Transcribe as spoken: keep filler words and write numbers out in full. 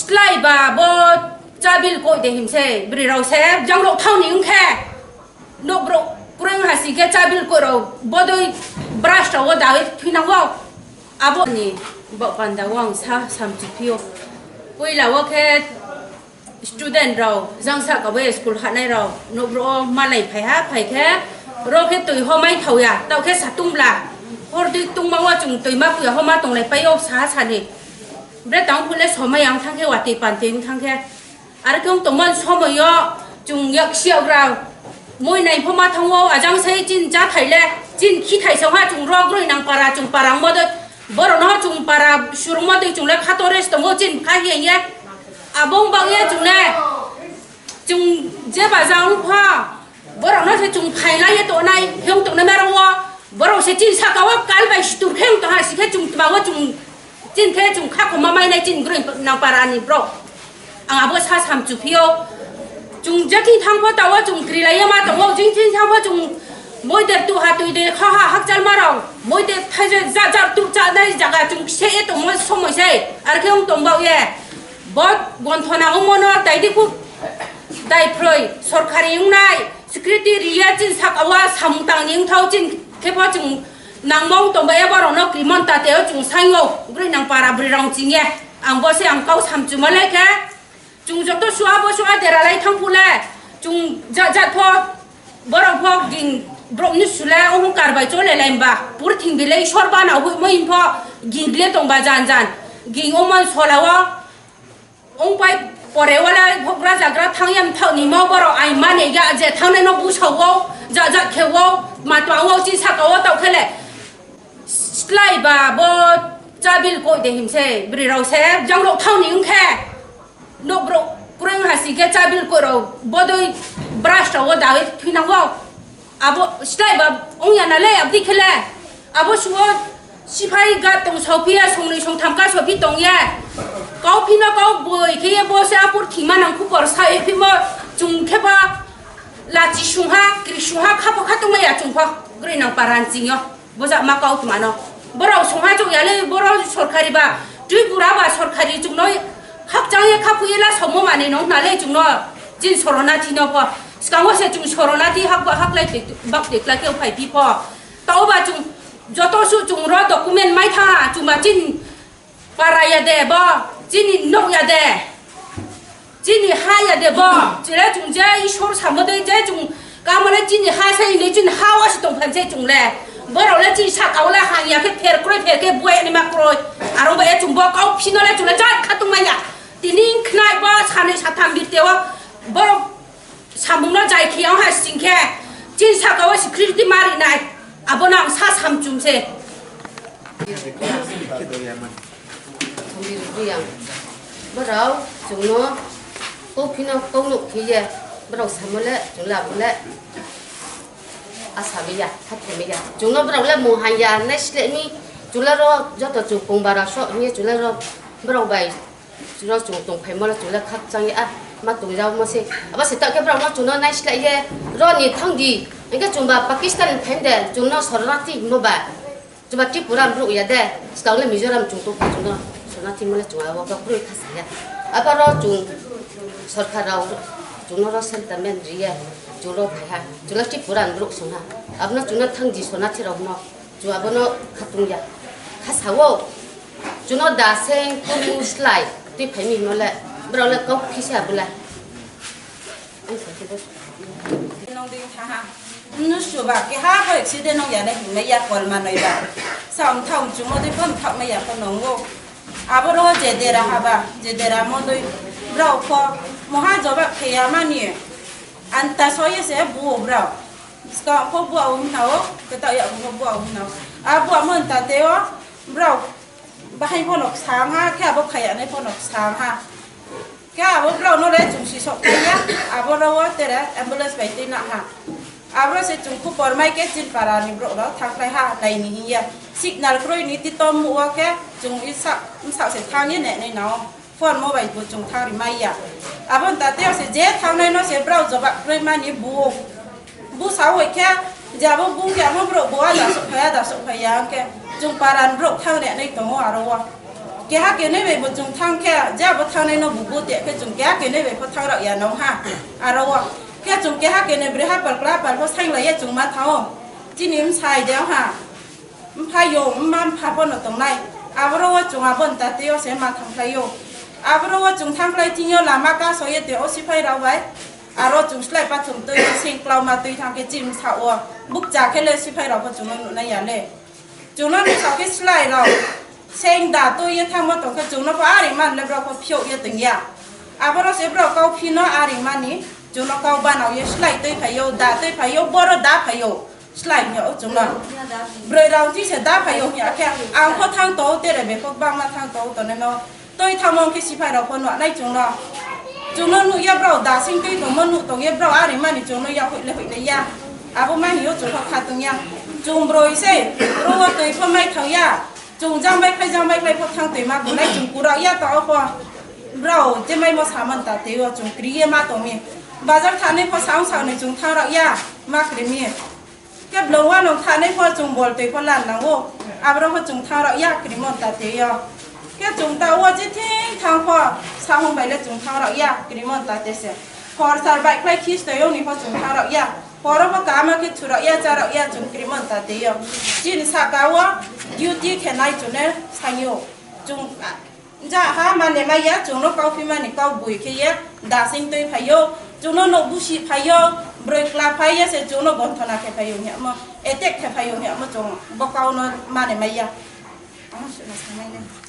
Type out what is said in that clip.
Slai ba bo chabil koi de himse bwrwi rok se jang rok thang ni wngkhe. Nok bro kurang hasi ke chabil koi rok bodoi brush rok o dawi thwinango. Abo ni bo panda o ang sa samchi phio. Puila o khe student rok jang sa kabo school hanai rok nok bro o malai phai ha phai khe ro khe twi homai thauya tau khe satung bla hor dui tungma o chung twi ma puya homa tonglai pai o sa sani. Bre tang phule somai ang thang khe watwi pantwi wng thang khe. Ar khe wng tongmani somoio chung yak siyagra moi nai pho ma thango ajang sai chin cha thaile chin khi thai song ha chung rok roi nang para chung para wng modoi borok no chung para surung modoi chung le khato rest tongo chin kha hiya ye abong bang ye chung ne chung je ba jang pha borok no se chung phai lai ye to nai hiong tong na mero wo borok se chin saka wo kal bai sutur khe wng tong ha si khe chung tma wo chung Chin khe chung kha khoma mai nai chin groi nang para ni bro. Ang abo sa sam chu phio. Chung jati thang pho tawo chung kri lai ma tongo jing chin thang pho chung moi de tu ha tui de kha ha hak chal ma rong. Moi de thai je ja ja tu cha nai jaga chung se e tong mo somoi se. Ar khe ung tong bau ye. Bo gon thona ung mo no dai di ku dai phroi sorkari ung nai. Security riya chin sak awa samung tang ning thau chin khe pho chung nangmong tong ba ya borok no krimon ta teo chung saingo bwrwi nang para bwrwi rong ching ye ang bo se ang kau sam chuma le khe chung joto sua bo sua dera lai thang pule chung ja ja pho borok pho ging brok ni sule ohung kar bai chole lai ba pur thing bilai sor ba na hui moi pho ging le tong ba jan jan ging omon sola o Ong pai pore wala bokra jagra thang yam thang ni mo borok ai mane ya je thang nai no busa wo ja ja khe wo ma twa wo chi saka wo tau khele slai ba bo chabil koi de him se bri rau se jang rok thang ni ung khe nok bro kurang ha si khe chabil koi rok bodoi brush rok wo dawi thwi nang wo. Abo slai ba ong ya na le abdi khele. Abo suo siphai ga tong sophi ya songnoi songtham ka sophi tong ya. Kau phino kau boi khe ye bo se apor thima nang khupor sa ye phimo chung khe ba lachi sungha kri sungha khapo kha tong ya chung pha groi nang paran ching yo. Bo ja ma kau tma no. Borok sungha chung ya le borok sorkari ba tui bura ba sorkari chung noi hak chang ye khapu ye la somo mane nong na le chung no. Chin sorona thi no pho. Skango se chung sorona thi hak ba hak lai bak te kla khe phai phi pho. Tao ba chung joto su chung ro document mai tha chung ba chin para ya de bo chini nok ya de chini ha ya de bo chile chung je isor samo de je chung kamole chini ha sai ni chini ha wa si tong phan se chung le borok le chini sak au le hang ya khe pher kroi pher khe buai ni ma kroi aro ba e chung bo kau phino le chung le cha khatung ma ya tini khnai bo sanai satham birte o borok Samungno jai khiyang ha singkhe chin saka o security mari nai abono ang sa samchum se. Buyang borok chungno kophino kokno khiye borok samole chwla bole asamiya hathemiya chungno borok le mung hanya nai slemi chwla ro joto chung kung bara so hiye chwla ro borok bai Chwla chung tong phaimano chwla khakchang ya, ah, ma tong jao mo se. Abo se ta khe borok no chwngno naislai ye, ro ni thang di. Hingke chwngba Pakistan ni phainde chwngno sororati mo ba. Chwngba Tripura borok ya de, skang le Mizoram chung tong kha chwngno sororati mo le chwng abo borok kha sa ya. Abo ro chung sorkar rao chwngno ro sentiment ri ye, chwng ro phai ha. Chwla Tripura ni borok song ha. Abono chwngno thang di sororati rok no. Chwng abono khatung ya. Kha sao. Chwngno da seng kunu slai. Twi phai mi hwnle. Borok le kok phisa bwlai. Nung ding tha ha. Nung suba ke ha bo accident nung ya na himma ya kol ma noi ba. Sa um tha um chwngno dei pham thak ma ya ko nongo. Abo ro je dera ha ba. Je dera mo doi. Borok ko moha jobab khe ya mani. Anta soye se buo borok. Skang kho bua wng nao, kwtak yakung kho bua wng nao. A bua mon ta teo, borok bahai phonok sang ha, khe abo khaya nai phonok sang ha. Khe abo borok no le chung si sok ya, abo ro wo tere ambulance bai twi na ha. Abo se chung khu por mai khe chin para ni borok rok thang khlai ha, nai ni hiya. Signal kroi ni ti tom mu wo khe chung i sak, sak se thang ye ne nai nao. Phone mobile bo chwng thang ri maya. Abo ta teo se je thangnai no se borok jobab kroi mani bu. Bu sa hoi khe je abo bung ya mo borok bo ada sok phai ada sok phai ya hwnkhe chwng paran borok thang re nai tongo aro o. Keha kenwi bai bo chwng thang khe, je abo thangnai no bubu te khe chwng keha kenwi bai pho thang rok ya nong ha. Aro o khe chwng keha kenwi bwrwi ha pal kla pal pho saing lai ya chwng ma thango. Chini msai de ha. Mphaio, mma mpha pho no tongnai. Aboro o chwng abo nta tei o se ma thang khlai o. Aboro o chwng thang khlai thing yo lama ka so ye te o siphai rok bai. Aro chwng slai pathum twi sing klauma twi thang khe chini sa o. Bukcha khe le siphai rok pho chwng no nunai ya le. Chwngno ni sakhe slai rok seng da twi ye thangma tongkhe chwngno pho ari man le borok pho phiyok ye tong ya. Aboro se borok kau phino ari mani chwngno kau banao ye slai twi phaio, da twi phaio, boro da phaio. Slai hwnyo o chwngno. Brwi rok thi se da phaio hwnya khe ang pho thang to tere be pho bangma thang to toneno. Twi thangma hwnkhe siphai rok pho nuknai chwngno. Chwngno nukya borok dasing twi tongma nuk tongya borok ari mani chwngno ya huile huile ya. Abo mani o chwngno kha tongya. Chwng broi se rogo twi pho mai thangya. Chwng jang bai khlai jang bai khlai pho thang twi ma kunai chwng kurak ya to o pho. Borok je mai mo saman ta tei o chwng kriye ma tongmi. Bazar thani pho saung sauni chwng thang rok ya ma krimi. Khe bwlwng uanw thanai pho chwng bol twi pho lan nango. Aborok pho chwng thang rok ya krimon ta tei o. Khe chwng ta o je thing thang pho sahung bai le chwng thang rok ya krimon ta tei se. Hor sar bai khlai khis tei o ni pho chwng thang rok ya. Horo pho kama khe thurok ya charok ya chwng krimon ta tei o. Chini saka o duty khe nai chwng ne sanyo. Chwng Ja ha mane maya chwngno kau phi mani kau bui khe ye dasing twi phaio, chwngno no busi phaio, broi kla phai ye se chwngno gonthona khe phaio hwnma, attack khe phaio hwnma chwng bo kau no mane maya. Ang suna sanai nai.